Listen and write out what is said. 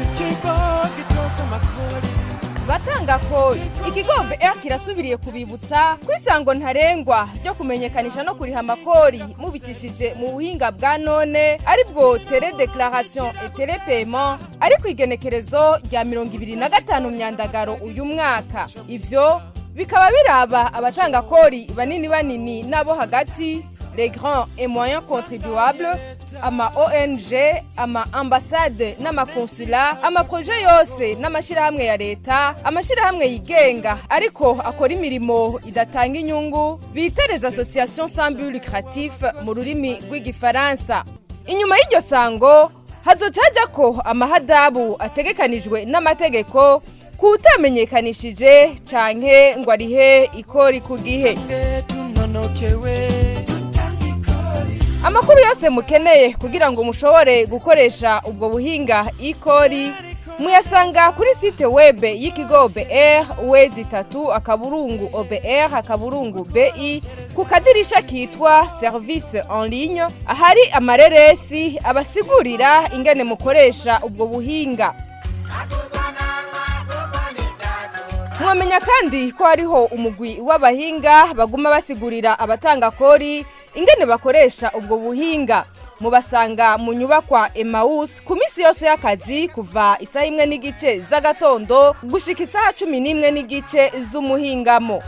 Ikigo gitoza amakori. Batanga kori, ikigo OBR kirasubiriye kubibutsa ko isango ntarengwa ryo kumenyekanisha no kuriha amakori mubicishije mu buhinga bwa none, aribwo télédéclaration et télépaiement, ari ku igenekerezo rya 25 Myandagaro uyu mwaka. Ivyo bikaba biraba abatanga kori banini banini n'abo hagati, les grands et moyens contribuables, ama ONG, ama ambassade n'amaconsulat, amaproje yose n'amashirahamwe ya leta, amashirahamwe yigenga ariko akora imirimo idatanga inyungu, bita les associations sans but lucratif mu rurimi rw'Igifaransa. Inyuma y'iryo sango hazoca hajako amahadabu ategekanijwe n'amategeko kutamenyekanishije canke ngo arihe ikori ku gihe. Tunonokewe. Amakuru yose mukeneye kugira ngo mushobore gukoresha ubwo buhinga ikori muyasanga kuri site web y'ikigo OBR, www.obr.bi, ku kadirisha kitwa service en ligne, ahari amareresi abasigurira ingene mukoresha ubwo buhinga. Mwamenya kandi ko hariho umugwi w'abahinga baguma basigurira abatanga kori ingene bakoresha ubwo buhinga. Mubasanga mu nyubakwa Emmaus ku minsi yose y'akazi, kuva isaha 1:30 z'agatondo gushika isaha 11:30 z'umuhingamo.